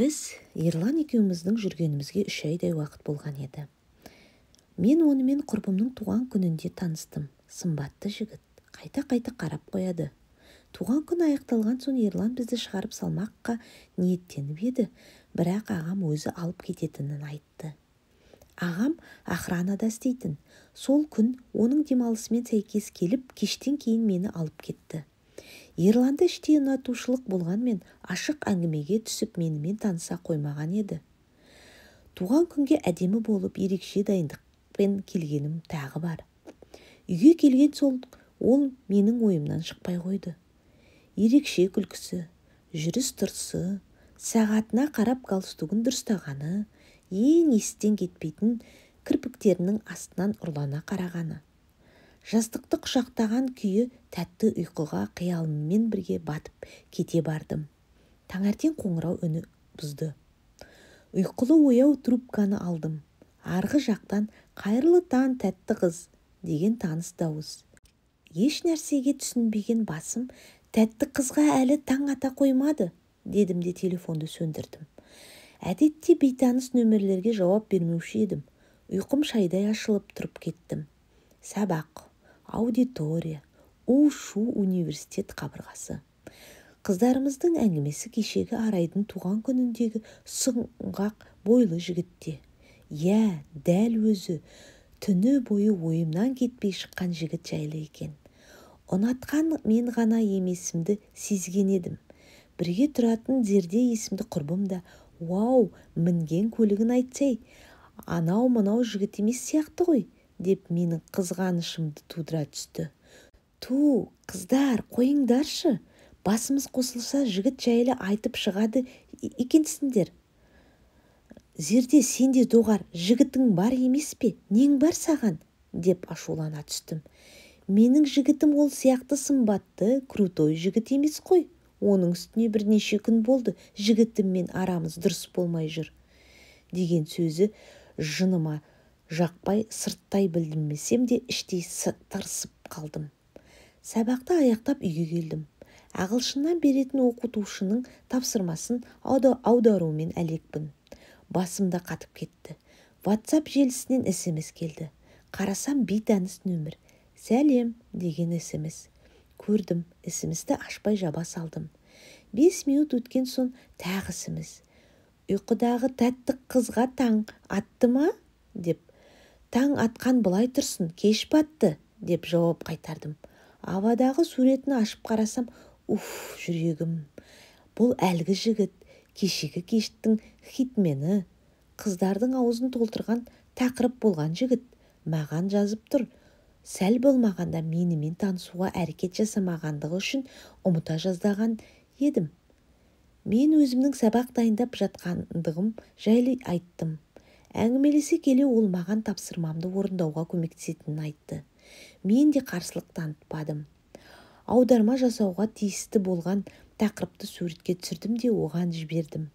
Біз Ерлан екеуміздің жүргенімізге 3 айдай уақыт болған еді. Мен онымен құрбымның туған күнінде таныстым. Сымбатты жігіт, қайта-қайта қарап қояды. Туған күн аяқталған соң Ерлан бізді шығарып салмаққа ниеттеніп еді, бірақ ағам өзі алып кететінін айтты. Ағам охранада істейтін. Сол күн оның демалысымен сәйкес келіп, кештен кейін мені алып кетті. Ерланды іштей ұнатушылық болғанмен, ашық әңгімеге түсіп, менімен таныса қоймаған еді. Туған күнге әдемі болып, ерекше дайындықпен келгенім тағы бар. Үйге келген соң ол менің ойымнан шықпай қойды. Ерекше күлкісі, жүріс-тұрысы, сағатына қарап галстугін дұрыстағаны, ең естен кетпейтін кірпіктерінің астынан ұрлана қарағаны. Жастықты құшақтаған күйі тәтті ұйқыға қиялыммен бірге батып кете бардым. Таңертең қоңырау үні бұзды. Ұйқылы-ояу трубканы алдым. Арғы жақтан: «Қайырлы таң, тәтті қыз», – деген таныс дауыс. Еш нәрсеге түсінбеген басым: «Тәтті қызға әлі таң ата қоймады», – дедім де телефонды сөндірдім. Әдетте бейтаныс нөмірлерге жауап бермеуші едім. Ұйқым шайдай ашылып, тұрып кеттім. Сабақ, аудитория, у-шу университет қабырғасы. Қыздарымыздың әңгімесі кешегі Арайдың туған күніндегі сұңғақ бойлы жігітте. Иә, дәл өзі, түні бойы ойымнан кетпей шыққан жігіт жайлы екен. Ұнатқан мен ғана емесімді сезген едім. Бірге тұратын Зерде есімді құрбым да: «Уау, мінген көлігін айтсай, анау-мынау жігіт емес сияқты ғой», – деп менің қызғанышымды тудыра түсті. Ту, қыздар, қойыңдаршы, басымыз қосылса, жігіт жайлы айтып шығады екенсіңдер. Зерде, сен де доғар, жігітің бар емес пе, нең бар саған? – деп ашулана түстім. Менің жігітім ол сияқты сымбатты, крутой жігіт емес қой. Оның үстіне бірнеше күн болды, жігітіммен арамыз дұрыс болмай жүр, – деген сөзі жыныма жақпай, сырттай білдірмесем де, іштей тырысып қалдым. Сабақты аяқтап, үйге келдім. Ағылшыннан беретін оқытушының тапсырмасын аударумен әлекпін. Басым да қатып кетті. WhatsApp желісінен СМС келді. Қарасам, бейтаныс нөмір. «Сәлем» деген СМС көрдім. СМСті ашпай жаба салдым. 5 минут өткен соң тағы СМС: «Ұйқыдағы тәтті қызға таң атты ма?» – деп. «Таң атқан былай тұрсын, кеш батты», – деп жауап қайтардым. Авадағы суретін ашып қарасам, уф, жүрегім! Бұл әлгі жігіт, кешегі кештің хитмені, қыздардың аузын толтырған тақырып болған жігіт маған жазып тұр. Сәл болмағанда менімен танысуға әрекет жасамағандығы үшін ұмыта жаздаған едім. Мен өзімнің сабақ дайындап жатқандығым жайлы айттым. Әңгімелесе келе ол маған тапсырмамды орындауға көмектесетінін айтты. Мен де қарсылық танытпадым. Аударма жасауға тиісті болған тақырыпты суретке түсірдім де, оған жібердім.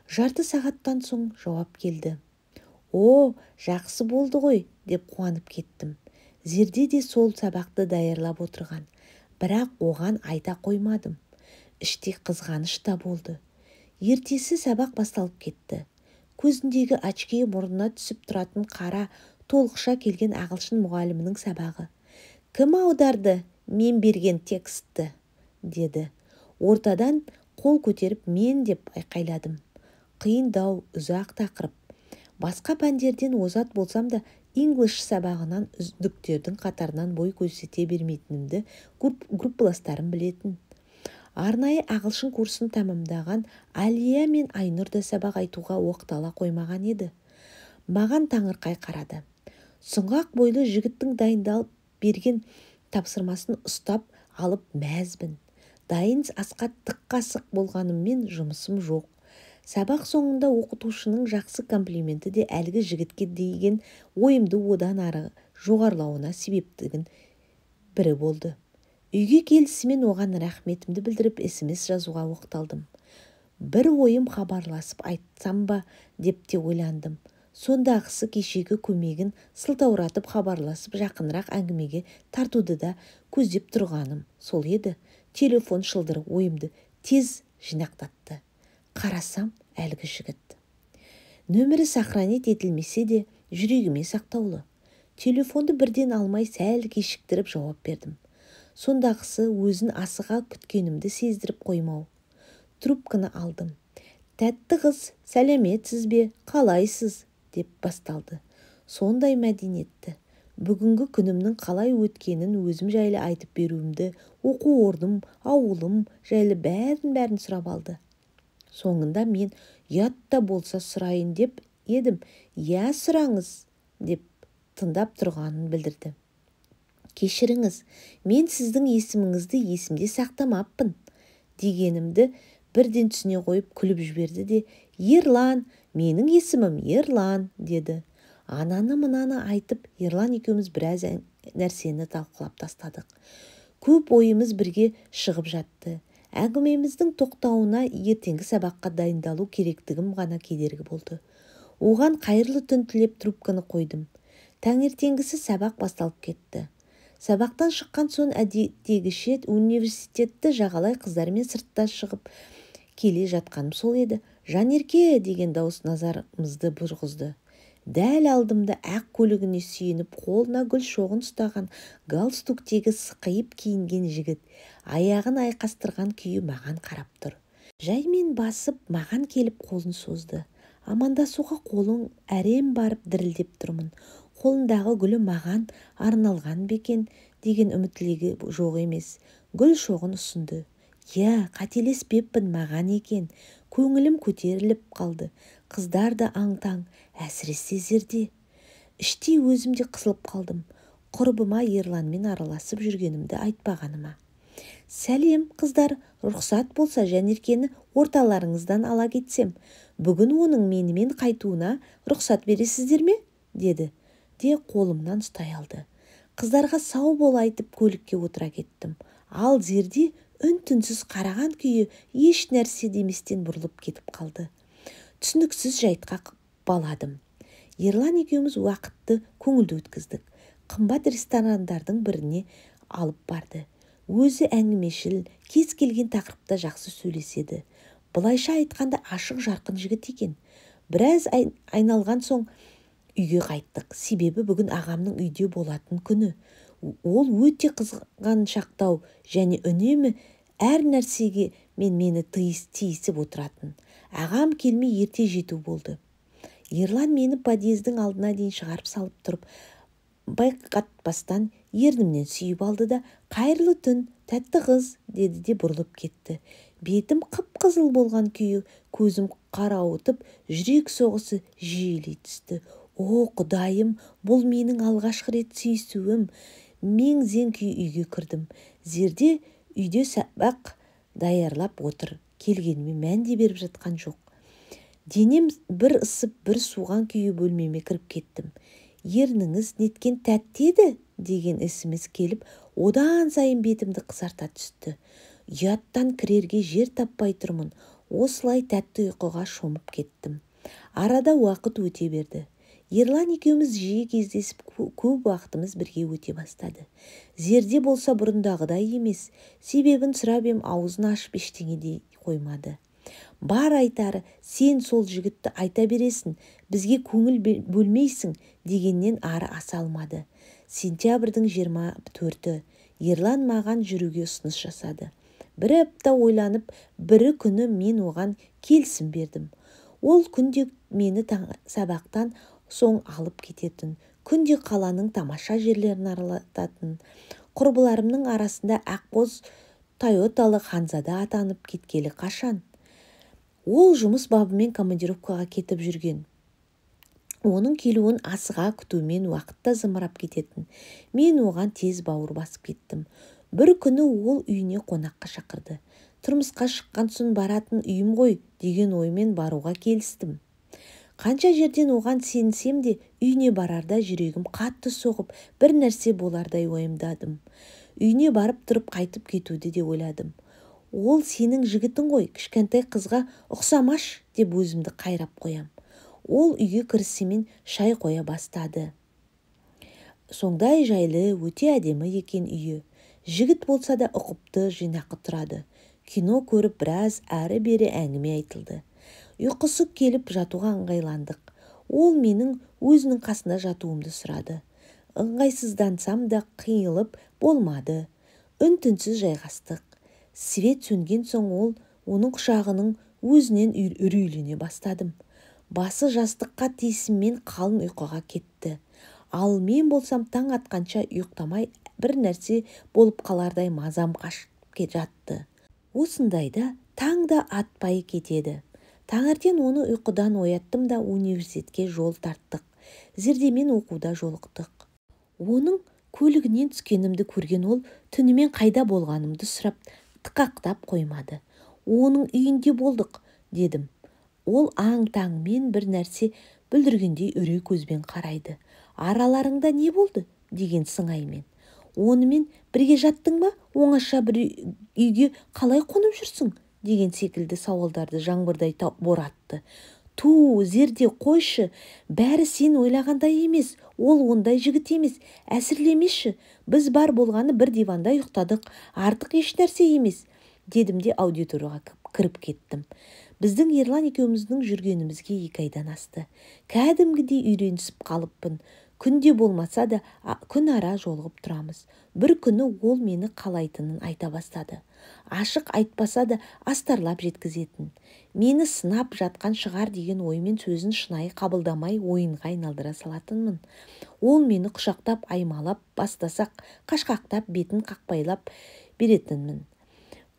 Жарты сағаттан соң жауап келді. «О, жақсы болды ғой», – деп қуанып кеттім. Зерде де сол сабақты даярлап отырған, бірақ оған айта қоймадым. Іште қызғаныш та болды. Ертесі сабақ басталып кетті. Көзіндегі очки мұрнына түсіп тұратын қара толықша келген ағылшын мұғалімінің сабағы. «Кім аударды мен берген текстті?» – деді. Ортадан қол көтеріп, «Мен!» деп айқайладым. Қиындау, ұзақ тақырып. Басқа пәндерден озат болсам да, English сабағынан үздіктердің қатарынан бой көрсете бермейтінімді группаластарым білетін. Арнайы ағылшын курсын тәмамдаған Алия мен Айнұр да сабақ айтуға оқтала қоймаған еді. Маған таңырқай қарады. Сұңғақ бойлы жігіттің дайындалып берген тапсырмасын ұстап алып мәзбін. Дайын асқа тық қасық болғаныммен, жұмысым жоқ. Сабақ соңында оқытушының жақсы комплименті де әлгі жігітке деген ойымды одан ары жоғарылауына себептігін бірі болды. Үйге келісімен оған рахметімді білдіріп, СМС жазуға оқталдым. Бір ойым хабарласып айтсам ба деп те ойландым. Сондағысы кешегі көмегін сылтауратып хабарласып, жақынырақ әңгімеге тартуды да көздеп тұрғаным сол еді, телефон шылдыры ойымды тез жинақтатты. Қарасам, Әлгі жігіт. Нөмірі сохранить етілмесе де, жүрегіме сақтаулы. Телефонды бірден алмай, сәл кешіктіріп жауап бердім. Сондағысы өзін асыға күткенімді сездіріп қоймау. Трубканы алдым. «Тәтті қыз, сәлеметсіз бе, қалайсыз?» деп басталды. Сондай мәдениетті. Бүгінгі күнімнің қалай өткенін, өзім жайлы айтып беруімді, оқу орным, ауылым жайлы бәрін-бәрін сұрап алды. Соңында мен ұят та болса сұрайын деп едім. «Иә, сұраңыз», деп тыңдап тұрғанын білдірді. «Кешіріңіз, мен сіздің есіміңізді есімде сақтамаппын», дегенімді бірден түсіне қойып, күліп жіберді де, «Ерлан, менің есімім Ерлан», деді. Ананы-мынаны айтып, Ерлан екеуміз біраз нәрсені талқылап тастадық. Көп ойымыз бірге шығып жатты. Әңгімеміздің тоқтауына ертеңгі сабаққа дайындалу керектігім ғана кедергі болды. Оған қайырлы түн тілеп, трубканы қойдым. Таңертеңгісі сабақ басталып кетті. Сабақтан шыққан соң әдеттегіше университетті жағалай қыздармен сыртта шығып келе жатқаным сол еді, «Жанерке!» деген дауыс назарымызды бұрғызды. Дәл алдымда ақ көлігіне сүйеніп, қолына гүл шоғын ұстаған, галстуктегі сықиып киінген жігіт аяғын айқастырған күйі маған қарап тұр. Жаймен басып маған келіп қолын созды. Амандасуға қолым әрем барып, дірілдеп тұрмын. Қолындағы гүлі маған арналған ба екен деген үміт-тілегі жоқ емес. Гүл шоғын ұсынды. Иә, қателеспеппін, маған екен. Көңілім көтеріліп қалды. Қыздар да аң-таң, әсіресе Зерде. Іштей өзім де қысылып қалдым, құрбыма Ерланмен араласып жүргенімді айтпағаныма. «Сәлем, қыздар! Рұқсат болса, Жанеркені орталарыңыздан ала кетсем. Бүгін оның менімен қайтуына рұқсат бересіздер ме?» деді де қолымнан ұстай алды. Қыздарға сау бол айтып, көлікке отыра кеттім. Ал Зерде үн-түнсіз қараған күйі еш нәрсе деместен бұрылып кетіп қалды. Түсініксіз жайтқа баладым. Ерлан екеуміз уақытты көңілді өткіздік. Қымбат ресторандардың біріне алып барды. Өзі әңгімешіл, кез келген тақырыпта жақсы сөйлеседі. Былайша айтқанда, ашық жарқын жігіт екен. Біраз айналған соң үйге қайттық. Себебі бүгін ағамның үйде болатын күні. Ол өте қызғаншақтау және үнемі әр нәрсеге мені тиісіп отыратын. Ағам келмей ерте жету болды. Ерлан мені подъездің алдына дейін шығарып салып тұрып, байқатпастан ернімнен сүйіп алды да, «Қайырлы түн, тәтті қыз», деді де бұрылып кетті. Бетім қып-қызыл болған күйі, көзім қарауытып, жүрек соғысы жиілей түсті. О, Құдайым, бұл менің алғашқы рет сүйісуім. Мең-зең күй үйге кірдім. Зерде үйде сабақ даярлап отыр. Келгеніме мән де беріп жатқан жоқ. Денем бір ысып, бір суыған күйі бөлмеме кіріп кеттім. «Ерніңіз неткен тәтті еді», деген смс келіп, одан сайын бетімді қызарта түсті. Ұяттан кірерге жер таппай тұрмын. Осылай тәтті ұйқыға шомып кеттім. Арада уақыт өте берді. Ерлан екеуміз жиі кездесіп, көп уақытымыз бірге өте бастады. Зерде болса бұрындағыдай емес. Себебін сұрап ем, аузын ашып ештеңе дей қоймады. Бар айтары: «Сен сол жігітті айта бересің, бізге көңіл бөлмейсің», дегеннен ары аса алмады. Сентябрьдің 24-і. Ерлан маған жүруге ұсыныс жасады. Бір апта ойланып, бірі күні мен оған келісім бердім. Ол күнде мені сабақтан соң алып кететін, күнде қаланың тамаша жерлерін аралататын. Құрбыларымның арасында ақбоз Тойоталы ханзада атанып кеткелі қашан. Ол жұмыс бабымен командировкаға кетіп жүрген. Оның келуін асыға күтумен уақыт та зымырап кететін. Мен оған тез бауыр басып кеттім. Бір күні ол үйіне қонаққа шақырды. Тұрмысқа шыққан соң баратын үйім ғой деген оймен баруға келістім. Қанша жерден оған сенсем де, үйіне барарда жүрегім қатты соғып, бір нәрсе болардай уайымдадым. Үйіне барып тұрып қайтып кетуді де ойладым. Ол сенің жігітің ғой, кішкентай қызға ұқсамаш деп өзімді қайрап қоям. Ол үйге кірісімен шай қоя бастады. Сондай жайлы, өте әдемі екен үйі. Жігіт болса да ұқыпты, жинақы тұрады. Кино көріп, біраз әрі-бері әңгіме айтылды. Ұйқысы келіп жатуға ыңғайландық. Ол менің өзінің қасында жатуымды сұрады. Ыңғайсыздансам да қиылып болмады. Үн-түнсіз жайғастық. Свет сөнген соң ол оның құшағының өзінен үрейлене бастадым. Басы жастыққа тиісімен қалың ұйқыға кетті. Ал мен болсам таң атқанша ұйықтамай бір нәрсе болып қалардай мазам қашып жатты. Осындайда таң да атпай кетеді. Таңертең оны ұйқыдан ояттым да университетке жол тарттық. Зердемен оқуда жолықтық. Оның көлігінен түскенімді көрген ол түнімен қайда болғанымды сұрап тықақтап қоймады. Оның үйінде болдық, дедім. Ол аң-таңмен бір нәрсе бүлдіргендей үрей көзбен қарайды. Араларыңда не болды, деген сыңаймен. Онымен бірге жаттың ба, оңаша бір үйге қалай қонып жүрсің, деген секілді сауалдарды жаңбырдай боратты. Ту, Зерде, қойшы, бәрі сен ойлағандай емес, ол ондай жігіт емес, әсірлемеші, біз бар болғаны бір диванда ұйықтадық, артық еш нәрсе емес, дедім де аудиторияға кіріп кеттім. Біздің Ерлан екеуміздің жүргенімізге 2 айдан асты. Кәдімгідей үйренісіп қалыппын. Күнде болмаса да күн ара жолығып тұрамыз. Бір күні ол мені қалайтынын айта бастады. Ашық айтпаса да астарлап жеткізетін. Мені сынап жатқан шығар деген оймен сөзін шынайы қабылдамай ойынға айналдыра салатынмын. Ол мені құшақтап аймалап бастасақ, қашқақтап бетін қақпайлап беретінмін.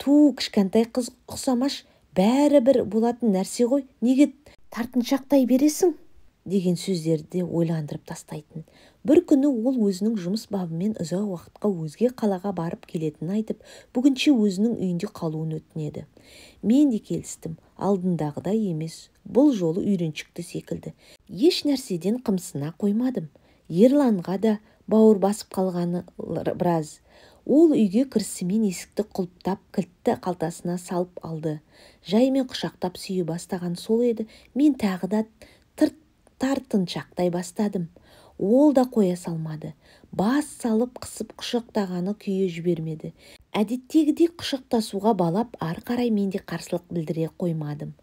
Ту, кішкентай қыз ұқсамаш, бәрі бір болатын нәрсе ғой, неге тартыншақтай бересің? Деген сөздерді ойландырып тастайтын. Бір күні ол өзінің жұмыс бабымен ұзақ уақытқа өзге қалаға барып келетінін айтып, бүгінше өзінің үйінде қалуын өтінеді. Мен де келістім, алдындағыдай емес, бұл жолы үйреншікті секілді. Еш нәрседен қымсына қоймадым. Ерланға да бауыр басып қалғаны біраз. Ол үйге кірісімен есікті құлыптап, кілтті қалтасына салып алды. Жаймен құшақтап сүйе бастаған сол еді, мен тағы да тартыншақтай бастадым. Ол да қоя салмады. Бас салып қысып құшақтағаны күйі жібермеді. Әдеттегідей құшақтасуға балап, ары қарай мен де қарсылық білдіре қоймадым.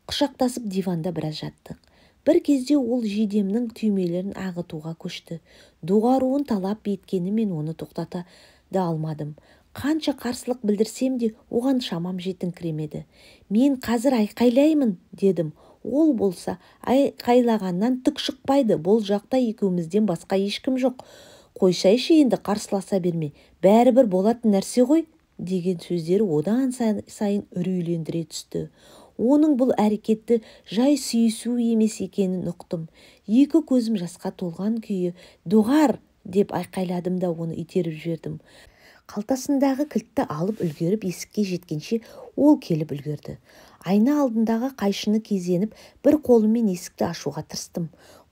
Құшақтасып диванда біраз жаттық. Бір кезде ол жейдемнің түймелерін ағытуға көшті. Доғаруын талап еткенімен оны тоқтата да алмадым. Қанша қарсылық білдірсем де оған шамам жетіңкіремеді. Мен қазір айқайлаймын, дедім. Ол болса, айқайлағаннан түк шықпайды, бұл жақта екеумізден басқа ешкім жоқ. Қойсайшы енді қарсыласа берме, бәрібір болатын нәрсе ғой, деген сөздері одан сайын үрейлендіре түсті. Оның бұл әрекетті жай сүйісу емес екенін ұқтым. Екі көзім жасқа толған күйі, доғар, деп айқайладым да оны итеріп жібердім. Қалтасындағы кілтті алып үлгеріп есікке жеткенше ол келіп үлгерді. Айна алдындағы қайшыны кезеніп, бір қолыммен есікті ашуға тырыстым.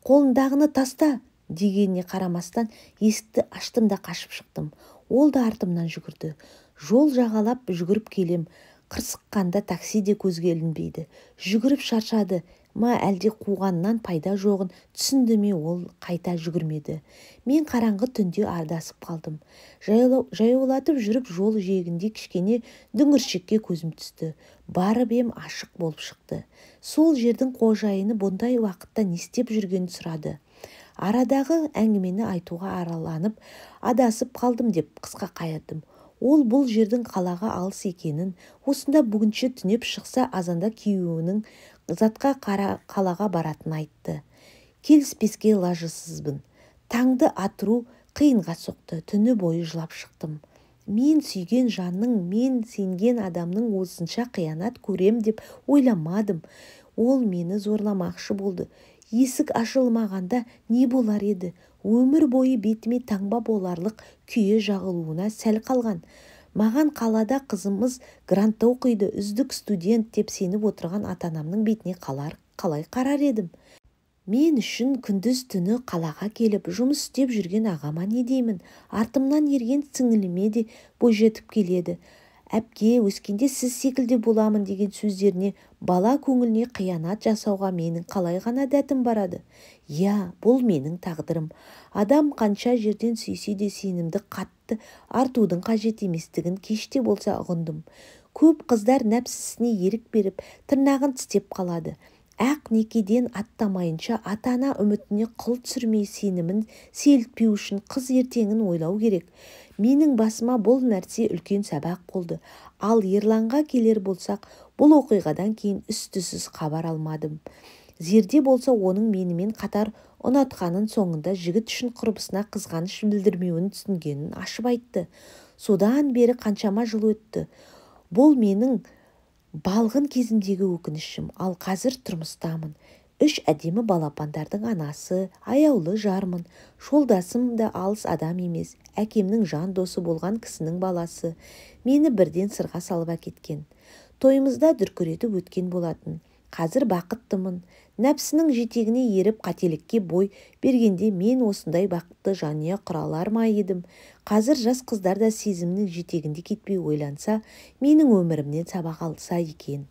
Қолындағыны таста дегеніне қарамастан есікті аштым да қашып шықтым. Ол да артымнан жүгірді. Жол жағалап жүгіріп келем. Қырсыққанда такси де көзге ілінбейді. Жүгіріп шаршады ма, әлде қуғаннан пайда жоғын түсінді ме, ол қайта жүгірмеді. Мен қараңғы түнде адасып қалдым. Жаяулатып жүріп жол жиегінде кішкене дүңгіршекке көзім түсті. Барып ем ашық болып шықты. Сол жердің қожайыны бұндай уақытта не істеп жүргенін сұрады. Арадағы әңгімені айтуға араланып, адасып қалдым деп қысқа қайырдым. Ол бұл жердің қалаға алыс екенін, осында бүгінше түнеп шықса азанда күйеуінің затқа қалаға баратын айтты. Келіспеске лажысызбын. Таңды атыру қиынға соқты, түні бойы жылап шықтым. Мен сүйген жанның, мен сенген адамның осынша қиянат көрем деп ойламадым. Ол мені зорламақшы болды. Есік ашылмағанда не болар еді? Өмір бойы бетіме таңба боларлық күйе жағылуына сәл қалған. Маған қалада қызымыз грантта оқиды, үздік студент деп сеніп отырған ата-анамның бетіне қалай қарар едім? Мен үшін күндіз түні қалаға келіп, жұмыс істеп жүрген ағама не деймін? Артымнан ерген сіңіліме де бойжетіп келеді. Әпке, өскенде сіз секілді боламын деген сөздеріне бала көңіліне қиянат жасауға менің қалай ғана дәтім барады? Иә, бұл менің тағдырым. Адам қанша жерден сүйсе де сенімді қатты артудың қажет еместігін кеште болса ұғындым. Көп қыздар нәпсісіне ерік беріп, тырнағын тістеп қалады. Ақ некеден аттамайынша ата-ана үмітіне қыл түсірмей, сенімін сейілтпеу үшін қыз ертеңін ойлау керек. Менің басыма бұл нәрсе үлкен сабақ болды. Ал Ерланға келер болсақ, бұл оқиғадан кейін із-түзсіз, хабар алмадым. Зерде болса, оның менімен қатар ұнатқанын, соңында жігіт үшін құрбысына қызғаныш білдірмеуін түсінгенін ашып айтты. Содан бері қаншама жыл өтті. Бұл менің балғын кезімдегі өкінішім. Ал қазір тұрмыстамын. Үш әдемі балапандардың анасы, аяулы жармын. Жолдасым да алыс адам емес, әкемнің жан досы болған кісінің баласы. Мені бірден сырға салып әкеткен. Тойымызда дүркіретіп өткен болатын. Қазір бақыттымын. Нәпсінің жетегіне еріп, қателікке бой бергенде, мен осындай бақытты жанұя құра алар ма едім? Қазір жас қыздар да сезімнің жетегінде кетпей ойланса, менің өмірімнен сабақ алса екен.